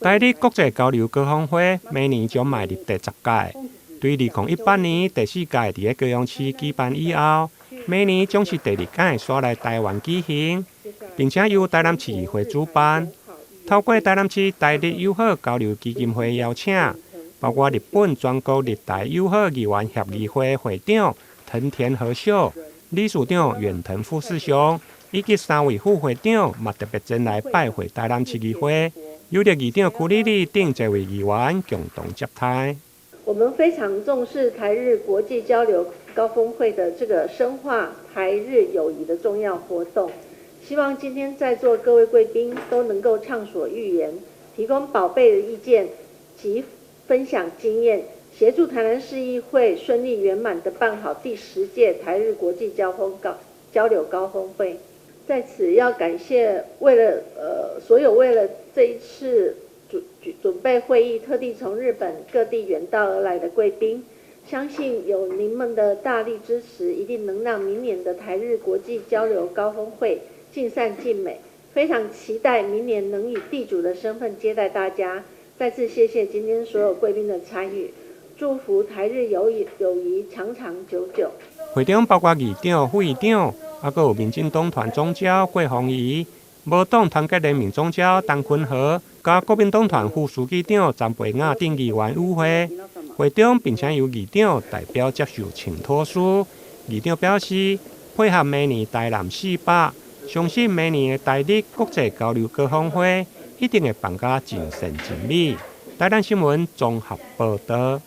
台日國際交流高峰會明年將邁入第10屆，對2018年第四屆佇咧高雄市舉辦以後，明年將是第二屆紲來台灣舉行，並且由台南市議會主辦。透過台南市台日友好交流基金會邀請，包括日本全國日台友好議員協議會會長藤田和秀、理事長遠藤富士雄以及三位副會長，嘛特別前來拜會台南市議會，由著議長邱莉莉等濟位議員共同接待。我們非常重視台日國際交流高峰會的這個深化台日友誼的重要活動，希望今天在座各位貴賓都能夠暢所欲言，提供寶貝的意見及分享經驗，協助台南市議會順利圓滿地辦好第10屆台日國際交流高峰會。在此要感謝為了所有為了這一次準備會議，特地從日本各地遠道而來的貴賓，相信有您們的大力支持，一定能讓明年的台日國際交流高峰會盡善盡美。非常期待明年能以地主的身份接待大家。再次謝謝今天所有貴賓的參與，祝福台日友誼長長久久。會中包括議長、副議長，猶閣有民進黨團總召郭鳳儀、無黨團結聯盟總召陳坤和，佮國民黨團副書記長詹培雅等議員與會。會中並且由議長代表接受請託書。議長表示，配合明年台南四百，相信明年的台日國際交流高峰會一定會辦甲盡善盡美。台南新聞綜合報導。